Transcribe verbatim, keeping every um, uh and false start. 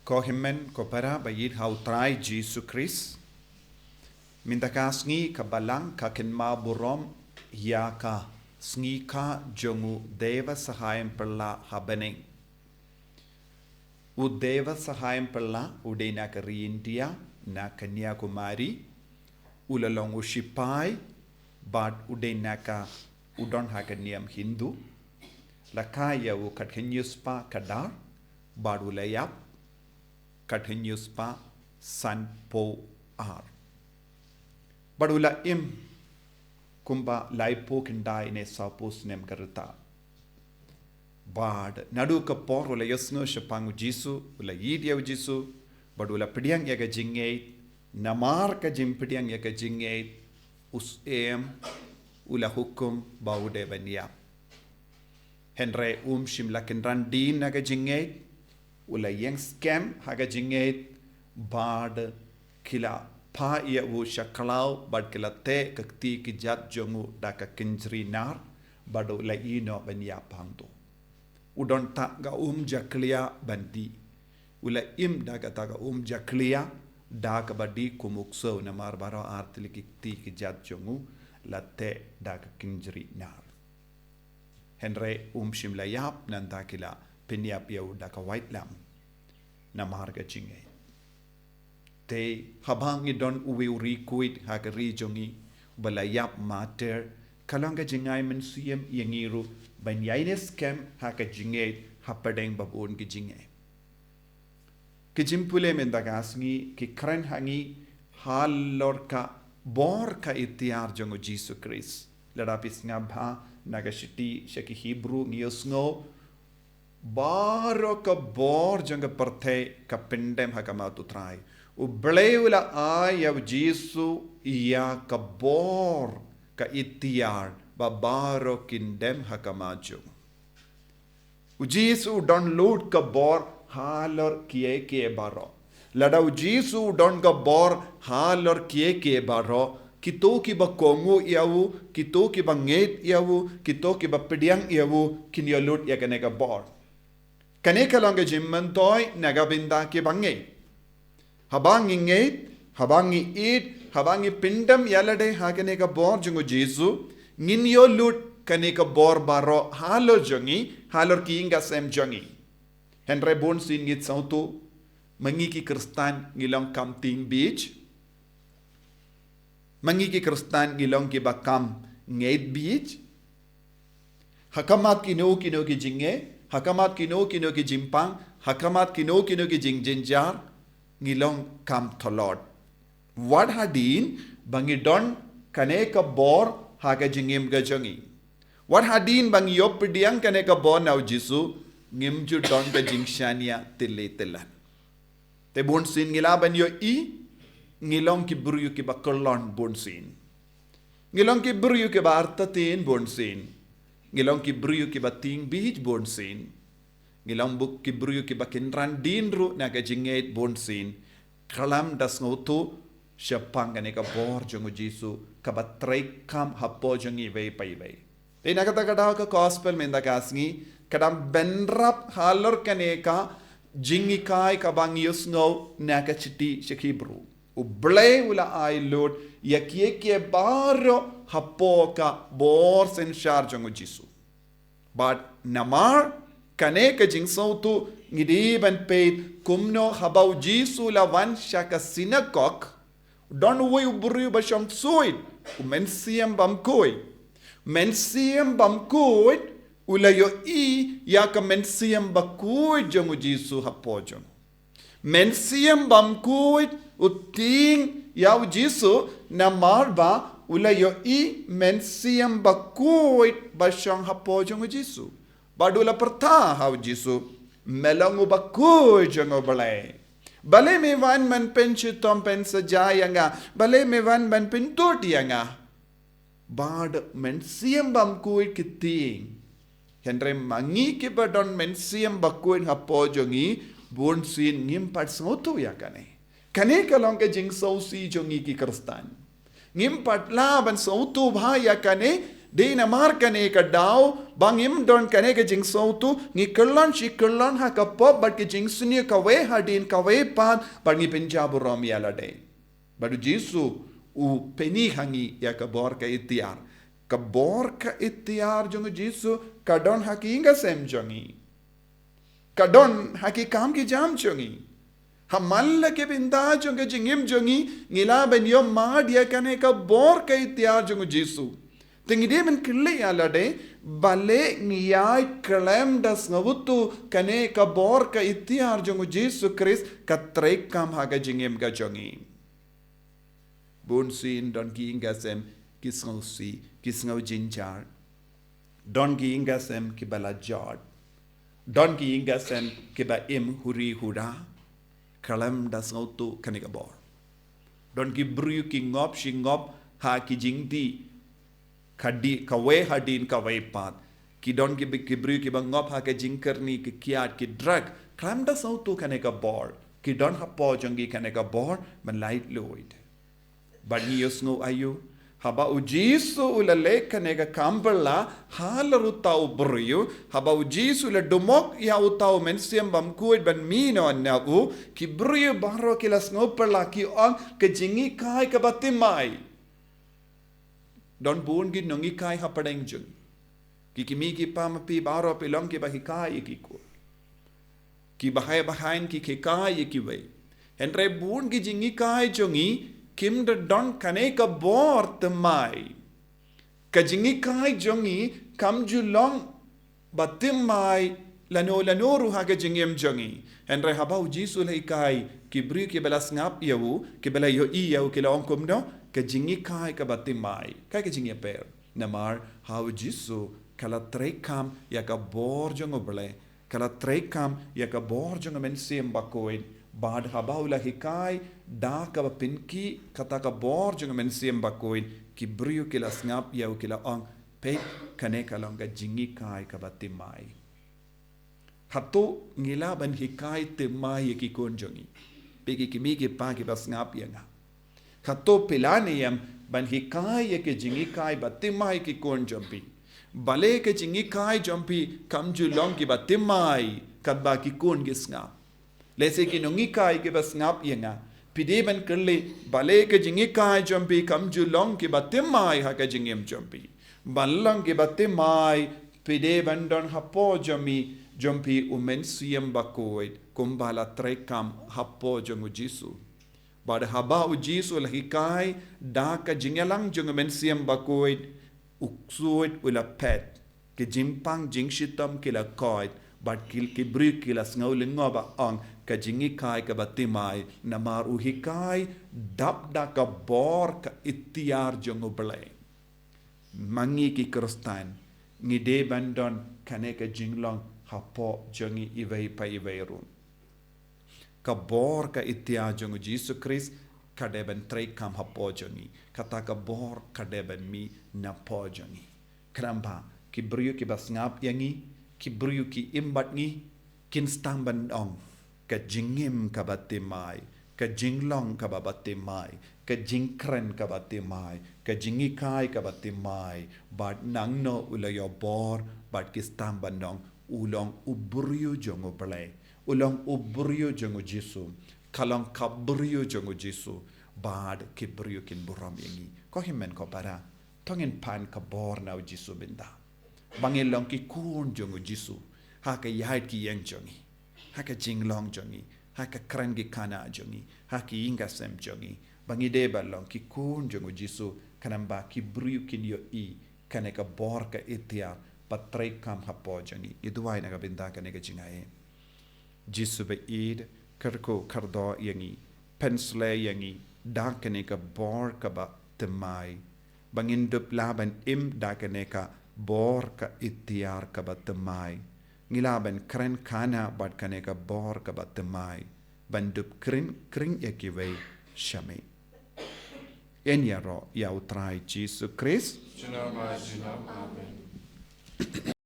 Ko hynmen ko para ba ïeit ha u Trai Jisu Khrist. Mynta ka sngi ka Balang ka kynmaw burom ïa ka sngi ka jong u Deiwa Sahayam Pyrla ha bneng. U Deiwa Sahayam Pyrla u dei na ka ri India, na Kanyakumari, u la long u shipai, bad u dei na ka u don ha ka niam Hindu. La kha ïa u khathynñiew spah kdar, bad u la ïap khathynñiew spah sanphew ar. Bad u la im kumba laiphew khyndai ne sawphew snem ka rta. Bad naduh ka por u la ïohsngew shaphang u Jisu, u la ïeit ïa u Jisu, bad u la pdiang ïa ka jingngeit, namar ka jingpdiang ïa ka jingngeit, u Syiem u la hukum ba u dei ban ïap. Hynrei um shym la kynran dien na ka jingngeit, u la ïeng skhem ha ka jingngeit, bad ki la phah ïa u sha khlaw, bad ki la teh ka kti kjat jong u da ka kynjri nar, bad u la ïeh noh ban ïap hangto. U don tang ka um jakhlia ban dih. U la im da kata ka um jakhlia, da kaba dih kum u ksew namar baroh ar tylli ki kti kjat jong u la teh da ka kynjri nar. Hynrei um shym la ïap, nangta ki la pynïap ïa u da ka waitlam namar ka jingngeit. Te haba ngi don uwei u riewkhuid ha ka ri jong ngi ba la ïap martyr, ka long ka jingai mynsiem ïa ngi ruh ban ïai ne skhem ha ka jingngeit hapdeng ba bun ki jingngeit. Ki jingpule mynta ka sngi ki kren ha ngi halor ka bor ka iktiar jong u Jisu Khrist. Lada phi sngap bha na ka shithi sha ki Hebru ngi ïohsngew baroh ka bor jong ka pyrthei ka pyndem ha khmat u Trai. U Blei u la ai ïa u Jisu ïa ka bor ka iktiar ba baroh kin dem ha khmat jong u. U Jisu u don lut ka bor halor kiei kiei baroh. Lada u Jisu u don ka bor halor kiei kiei baroh, kito kiba kohnguh ïa u, kito kiba ngeit ïa u, kito kiba pdiang ïa u, kin ïoh lut ïa kane ka bor. Kane ka long ka jingmyntoi na ka bynta kiba ngeit. Haba ngi ngeit, haba ngi ïeit, haba ngi pyndem ïa lade ha kane ka bor jong u Jisu, ngin ïoh lut kane ka bor baroh halor jong ngi, halor ki ïing ki sem jong ngi. Hynrei bun sien ngi sngewthuh, ma ngi ki Khristan ngi long kam tieng biej. Ma ngi ki Khristan ngi long kiba kam ngeit biej. Ha khmat kino kino ki jingngeit, ha khmat kino kino ki jingpang, ha khmat kino kino ki jingjynjar, ngi long kam tlot. Wat hadien ba ngi don kane ka bor ha ka jingim ka jong ngi. Wat hadien ba ngi ïoh pdiang kane ka bor na u Jisu, ngim ju don ka jingshaniah tylli tyllan. Te bun sien ngi lah ban ïohi, ngi long ki briew kiba kyllon bun sien. Ngi long ki briew kiba artatien bun sien. Ngi long ki briew kiba tieng biej bun sien. Ngi long bad ki briew kiba kynran dien ruh na ka jingngeit bun sien. Khlem da sngewthuh shaphang kane ka bor jong u Jisu kaba treikam hapoh jong ngi iwei pa iwei. Te na kata ka daw ka gospel mynta ka sngi, ka dang bynrap halor kane ka jinghikai kaba ngi ïohsngew na ka shithi sha ki Hebru. U Blei u la ai lut ïa kiei kiei baroh hapoh ka bor synshar jong u Jisu. Bad namar kane ka jingsngewthuh ngi dei ban peit kumno haba u Jisu u la wan sha ka synagog, don uwei u briew ba shong suid, u mynsiem bymkhuid. Mynsiem bymkhuid u la ïohi ïa ka mynsiem bakhuid jong u Jisu hapoh jong u. Mynsiem bymkhuid u tieng ïa u Jisu namar ba u la ïohi mynsiem bakhuid ba shong hapoh jong u Jisu. Bad u la pyrta ha u Jisu, me long u bakhuid jong u Blei. Balei me wan ban pynshitom pynsaja ïa nga? Balei me wan ban pynthut ïa nga? Bad mynsiem bymkhuid ki tieng. Hynrei ma ngi kiba don mynsiem bakhuid hapoh jong ngi, bun sien ngim pat sngewthuh ïa kane. Kane ka long ka jingsngewsih jong ngi ki Khristan. Ngim pat lah ban sngewthuh bha ïa kane, Dei namar kane ka daw ba ngim don kane ka jingsngewthuh, ngi kyllon shi kyllon ha ka pop bad ka jingsniew kawei hadien kawei pat, bad ngi pynjah burom ïa lade. Bad u Jisu u pyni ha ngi ïa ka bor ka iktiar. Ka bor ka iktiar jong u Jisu ka don ha ki ïing ki sem jong ngi. Ka don ha ki kam ki jam jong ngi. Ha man la ki bynta jong ka jingim jong ngi, ngi lah ban ïoh mad ïa kane ka bor ka iktiar jong u Jisu. Te ngi dei ban kylli ïa lade, balei ngi ïai khlem da sngewthuh kane ka bor ka iktiar jong u Jisu Khrist ka treikam ha ka jingim ka jong ngi. Bun sien don ki ïing ki sem ki sngewsih, ki sngew jynjar. Don ki ïing ki sem kiba la jot. Don ki ïing ki sem kiba im huri hura. Khlem da sngewthuh kane ka bor. Don ki briew ki ngop shi ngop ha ki jingdih ka dih kawei hadien kawei pat. Ki don ki, ki briew kiba ngop ha ka jingkyrni, ki kiad, ki drug. Khlem da sngewthuh kane ka bor. Ki don hapoh jong ki kane ka bor ban laitluid. Bad ngi ïohsngew aïu? Haba u Jisu u la leh kane ka kam phylla halor uta u briew, haba u Jisu u la dumok ïa uta u mynsiem bymkhuid ban mih noh na u, ki briew baroh ki la sngew phylla, ki ong, ka jinghikai kaba thymmai. Don bun ki nonghikai hapdeng jong ngi. Ki kmie ki kpa ma phi baroh phi long kiba hikai ïa ki khun. Kiba hai ba hain ki hikai ïa kiwei. Hynrei bun ki jinghikai jong ngi kim da don kane ka bor thymmai. Ka jinghikai jong ngi kam ju long ba thymmai lano lano ruh ha ka jingim jong ngi. Hynrei haba u Jisu u la hikai, ki briew kiba la sngap ïa u, kiba la ïohi ïa u, ki la ong kumno? Ka jinghikai kaba thymmai. Kaei ka jingïapher? Namar ha u Jisu ka la treikam ïa ka bor jong U Blei, ka la treikam ïa ka bor jong U Mynsiem Bakhuid. Bad haba u la hikai da kaba pynkhiah kata ka bor jong U Mynsiem Bakhuid, ki briew ki la sngap ïa u, ki la ong, peit, kane ka long ka jinghikai kaba thymmai. Hato ngi lah ban hikai thymmai ïa ki khun jong ngi? Phi ki kmie ki kpa kiba sngap ïa nga, hato phi lah ne em ban hikai ïa ka jinghikai ba thymmai ïa ki khun jong phi? Balei ka jinghikai jong phi kam ju long kiba thymmai katba ki khun ki sngap? Lehse ki nonghikai kiba sngap ïa nga, phi dei ban kylli, balei ka jinghikai jong phi kam ju long kiba thymmai ha ka jingim jong phi? Ban long kiba thymmai, phi dei ban don hapoh jong phi, jong phi U Mynsiem Bakhuid, kumba la treikam hapoh jong u Jisu. Bad haba u Jisu u la hikai da ka jingïalang jong U Mynsiem Bakhuid, u ksuid u la phet, ki jingpang jingshitom ki la koit, bad ki, ki briew ki la sngew lyngngoh ba ong, ka jinghikai kaba thymmai, namar u hikai dap da ka bor ka iktiar jong U Blei. Ma ngi ki Khristan, ngi dei ban don kane ka jinglong hapoh jong ngi iwei pa iwei ruh. Ka bor ka iktiar jong u Jisu Khrist ka dei ban treikam hapoh jong ngi. Kata ka bor ka dei ban mih napoh jong ngi. Khnang ba ki briew kiba sngap ïa ngi, ki briew ki im bad ngi, kin sdang ban ong, ka jingim kaba thymmai, ka jinglong kaba thymmai, ka jingkren kaba thymmai, ka jinghikai kaba thymmai. Bad nangno u la ïoh bor, bad ki sdang ban ong, u long u briew jong U Blei, u long u briew jong u Jisu, ka long ka briew jong u Jisu. Bad ki briew kin burom ïa ngi. Ko hynmen ko para, to ngin pan ka bor na u Jisu bynta, ba ngin long ki khun jong u Jisu ha ka ïaid ki ïeng jong ngi, ha ka jinglong jong ngi, ha ka kren ki khana jong ngi, ha ki ïing ki sem jong ngi, ba ngi dei ban long ki khun jong u Jisu, khnang ba ki briew kin ïohi kane ka bor ka iktiar ba treikam hapoh jong ngi. Ngi duwai na ka bynta kane ka jingaiei. Jisu ba ïeit, kyrkhu kyrdoh ïa ngi, pynshlei ïa ngi da kane ka bor kaba thymmai, ba ngin dup lah ban im da kane ka bor ka iktiar kaba thymmai. Ngi lah ban kren khana bad kane ka bor kaba thymmai, ban dup kren khring ïa kiwei sha me. Yn ïaroh ïa u Trai Jisu Khrist. Junom ha junom. Amen.